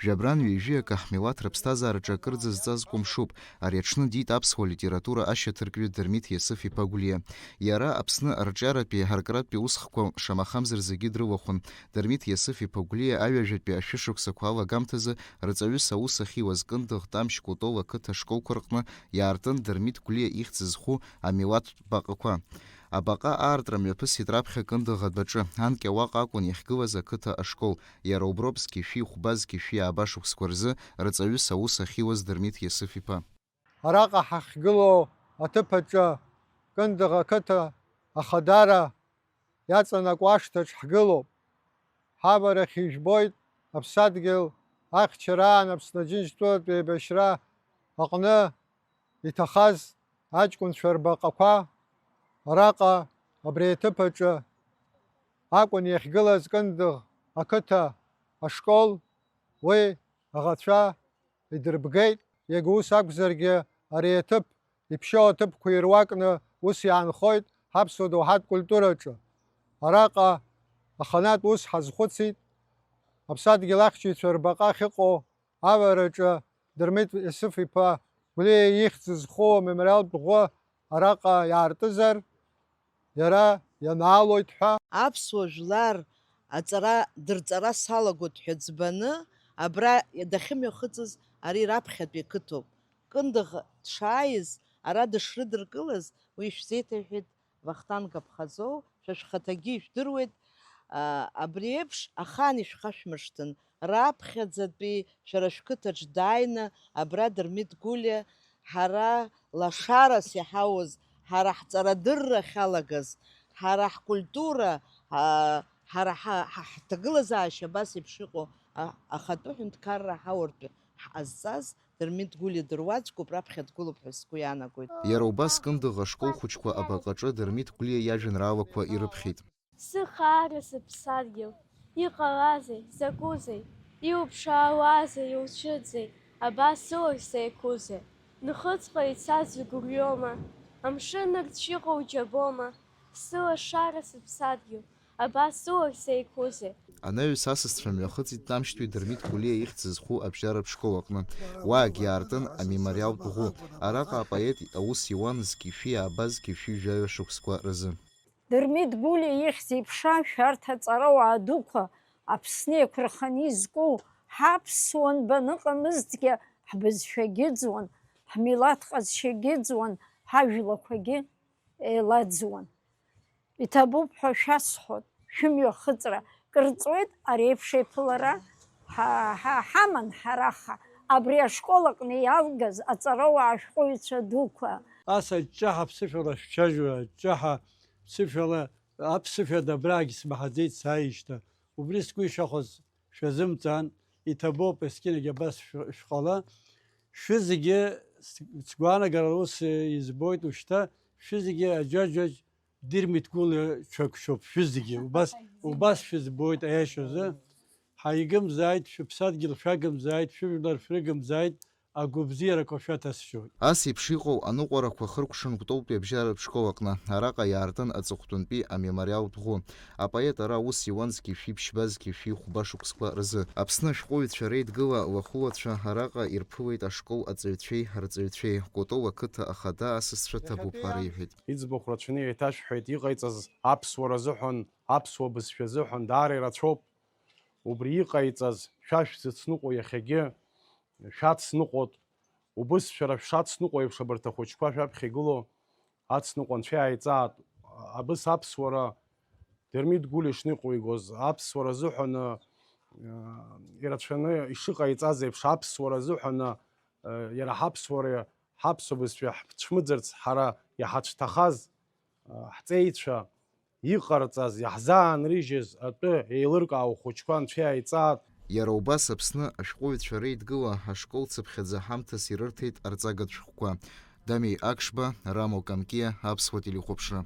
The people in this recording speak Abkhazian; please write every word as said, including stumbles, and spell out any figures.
Жәабран ҩажәи акы ҳмилаҭ рыԥсҭазаараҿы акырӡа зҵазкуа мшуп. Ари аҽны диит аԥсуа литература ашьаҭаркҩы Дырмит Иасыф-иԥа Гәлиа. Иара Аԥсны арҿиаратәи аркратәи усхқәа шамахамзар зегьы дрылахәын. Дырмит Иасыф-иԥа Гәлиа аҩажәатәи ашәышықәсақәа алагамҭазы рҵаҩыс аус ахьиуаз Кындыӷ, Тамшь, Кәтол ақыҭа ашколқәа рҟны иаартын Дырмит Гәлиа ихьӡ зху амилаҭтә баҟақәа. Абаҟа аартра мҩаԥысит раԥхьа Кындыӷ адәаҿы, анкьа уаҟа акәын иахьгылаз ақыҭа ашкол, иара уброуп зқьи жәшәи хәба, зқьи жәшәи ааба шықәсқәа рзы рҵаҩыс аус ахьиуаз Дырмит Иасыф-иԥа. Араҟа ҳахьгылоу аҭыԥ аҿы Кындыӷ ақыҭа ахадара иаҵанакуа ашҭаҿ ҳгылоуп. Ҳаварахь ижәбоит аԥсадгьыл ахьчараан Аԥсны Аџьынџьтәылатә еибашьра аҟны иҭахаз аҷкәынцәа рбаҟақәа. Араҟа абри аҭыԥ аҿы акәын иахьгылаз Кындыӷ ақыҭа ашкол, уи аӷацәа идырбгеит. Иага ус акәзаргьы, ари аҭыԥ иԥшьоу аҭыԥқәа ируакны ус иаанхоит ҳаԥсуа доуҳатә культураҿы. Араҟа аханатә ус ҳазхәыцит. Аԥсадгьыл ахьчаҩцәа рбаҟа ахьыҟоу авараҿы Дырмит Есыф-иԥа Гәлиа ихьӡ зху амемориалтә ӷәы араҟа иаартызар, иара ианаалоит ҳәа. Аԥсуа жәлар аҵара, дырҵара салагоит ҳәа ӡбаны, абра дахьымҩахыҵыз ари раԥхьатәи ақыҭоуп. Кындыӷ дшааиз, ара дышрыдыркылаз, уи шәзеиҭаҳәеит Вахтанг Аԥхаҵоу, шәа шәхаҭагьы ижәдыруеит, а, абри еиԥш ахаан ишәхашәмыршҭын, раԥхьаӡатәи шәара шәқыҭаҿ дааины абра Дырмит Гәлиа ҳара лашарас иҳауз, ҳара ҳҵарадырра ахьалагаз, ҳара ҳкультура, а, ҳара ҳа-, ҳа-, ҳҭагылазаашьа абас еиԥш иҟоу, а, ахатәы ҳәынҭқарра ҳауартә ҳҟазҵаз Дырмит Гәлиа дыруаӡәкуп, раԥхьа дгылоуп ҳәа сгәы иаанагоит. Иара убас Кындыӷ ашкол хәыҷқәа абаҟаҿы Дырмит Гәлиа иажәеинраалақәа ирыԥхьеит. Сыхаара сыԥсадгьыл, иҟалазеи, закәызеи, иуԥшаауазеи, иуцәыӡзеи, абас сылахь сеиқәузеи, нхыҵҟа ицаз згәырҩома, амшын нырцә иҟоу џьабома, сылашара сыԥсадгьыл, абас сылахь сеиқәузеи. Анаҩс асасцәа мҩахыҵит Тамшьтәи Дырмит Гәлиа ихьӡ зху абжьаратә школ аҟны. Уаагьы иаартын амемориалтә ӷәы. Араҟа апоет аус иуан зқьи жәшәи ааба, зқьи жәшәи жәаҩа шықәсқәа рзы. Дырмит Гәлиа ихьӡ-иԥша шәарҭ аҵарауаа дуқәа Аԥсны еиқәырханы изку ҳаԥсуа нбан ыҟамызҭгьы, ҳбызшәагьы ыӡуан, ҳмилаҭ ҟазшьагьы ыӡуан, ҳажәлақәагьы еилаӡуан. Иҭабуп ҳәа шәасҳәоит, шәымҩахыҵра кыр ҵуеит, ари еиԥш еиԥылара ҳа-, ҳа-, ҳаман ҳараха, абри ашкол аҟны иалгаз аҵарауаа ашәҟәыҩҩцәа дуқәа. Ас аҷҷаҳа ԥсышәала шәцәажәо, аҷҷаҳа ԥсышәала, аԥсышәа дабраагь смаҳаӡеит сааижьҭа. Убри сгәы ишахәаз шәазымҵаан, иҭабуп, есқьынагь абас шә-, шәҟала. Шәызегьы с-, сгәаанагарала ус избоит ушьҭа, шәызегьы аџьаџьаџь Дырмит Гәлиа шәагшоуп, шәызегьы. Убас, убас шәызбоит аиашазы. Ҳаигымзааит, шәыԥсадгьыл шәагымзааит, шәыжәлар шәрыгымзааит, агәыбзиарақәа шәаҭасшьоит. Ас еиԥш иҟоу аныҟәарақәа хыркәшан Кәтолтәи абжьаратә школ аҟны. Араҟа иаартын аҵыхәтәантәи амемориалтә ӷәы. Апоет ара аус иуан зқьи жәшәи ԥшьба, зқьи жәшәи хәба шықәсқәа рзы. Аԥсны ашәҟәыҩҩцәа реидгыла лахәылацәа араҟа ирԥылеит ашкол аҵаҩцәеи арҵаҩцәеи, Кәтол ақыҭа ахада асасцәа ҭабуп ҳәа реиҳәеит. Иӡбахә рацәаны еиҭашәҳәеит, иҟаиҵаз аԥсуара азыҳәан, аԥсуа бызшәа азыҳәан даара ирацәоуп. Убри иҟаиҵаз шәа шәзыцныҟәо иахьагьы шәацныҟәот, убыс шәара шәшацныҟәо еиԥш абарҭ ахәыҷқәа шәаԥхьа игылоу ацныҟәа анцәа иааиҵаат. Абыс аԥсуара Дырмит Гәлиа ишныҟәигоз, аԥсуара азыҳәаны, э, ирацәаны ишыҟаиҵаз еиԥш, аԥсуара азыҳәаны, э, иара ҳаԥсуара, ҳаԥсуа бызшәа ҳцәмыӡырц ҳара иҳацәҭахаз, э, ҳҵеицәа, иҟарҵаз, иаҳзаанрыжьыз атәы еилыркаау хәыҷқәа анцәа иааиҵаат. Иара убас Аԥсны ашәҟәыҩҩцәа реидгыла ашкол цыԥхьаӡа ҳамҭас ирырҭеит арҵагатә шәҟәқәа. Дамеи Акшба, Рамо Канкиа, Аԥсуа телехәаԥшра.